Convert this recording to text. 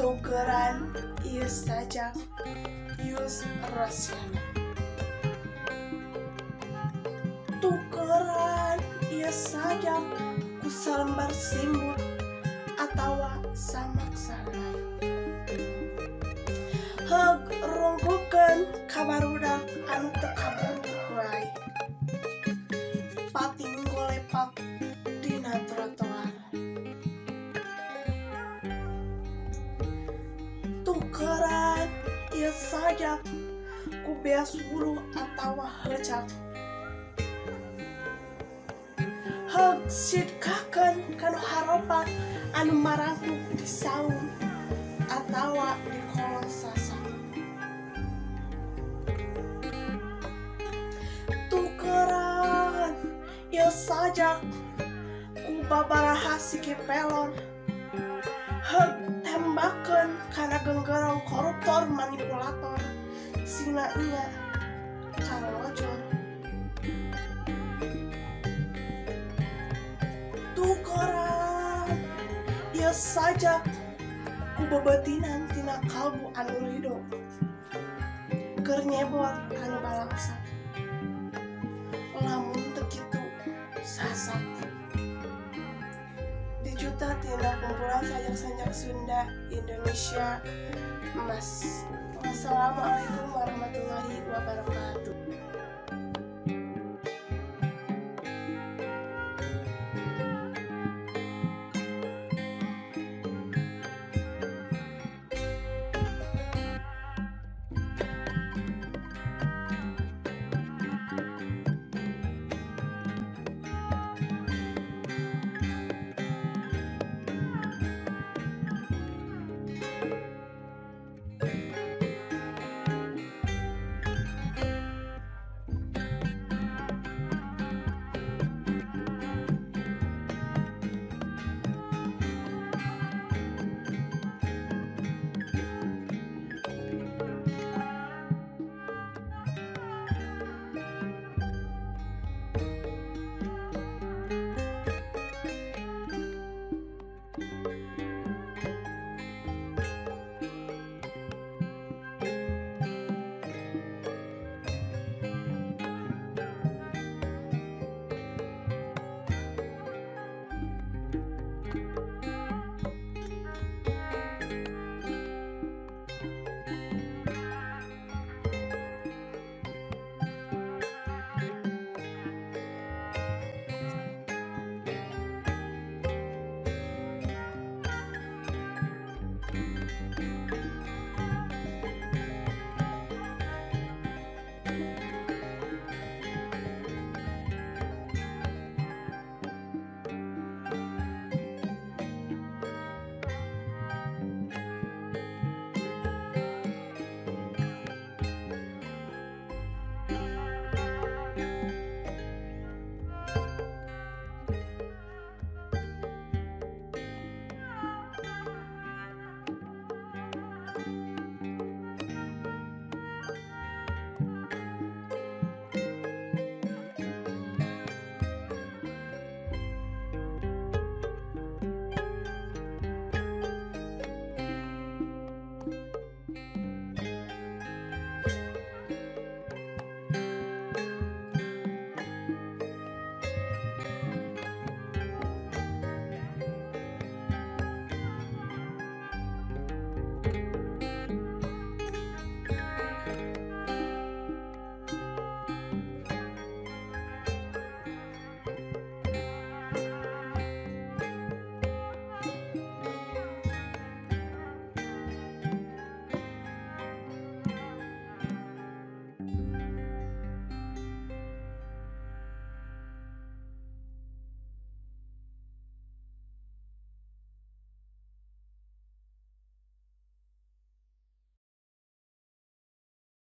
Tukeran ieu sajak Yus Rosiana. Tukeran ieu sajak ku salembar simbut atawa samak salay. Heug rungkupkeun ka barudak anu teu kaburu wae. Pating golepak dina trotoar. Tukeran ieu sajak ku beas wuluh atawa heucak. Heug sidkahkeun ka nu haropak anu marangkuk di saung atawa di kolong sasak. Tukeran ieu sajak ku babaraha siki pelor. Heug tembakeun kana genggerong koruptor manipulator sina nya kalojor. Tukeran ieu sajak ku bebetinan tina kalbu anu rido keur nyebor kanu balangsa. Lamun teu kitu sasak. Dijuta tina kumpulan sajak-sajak Sunda Indonesia Emas. Wassalamualaikum warahmatullahi wabarakatuh.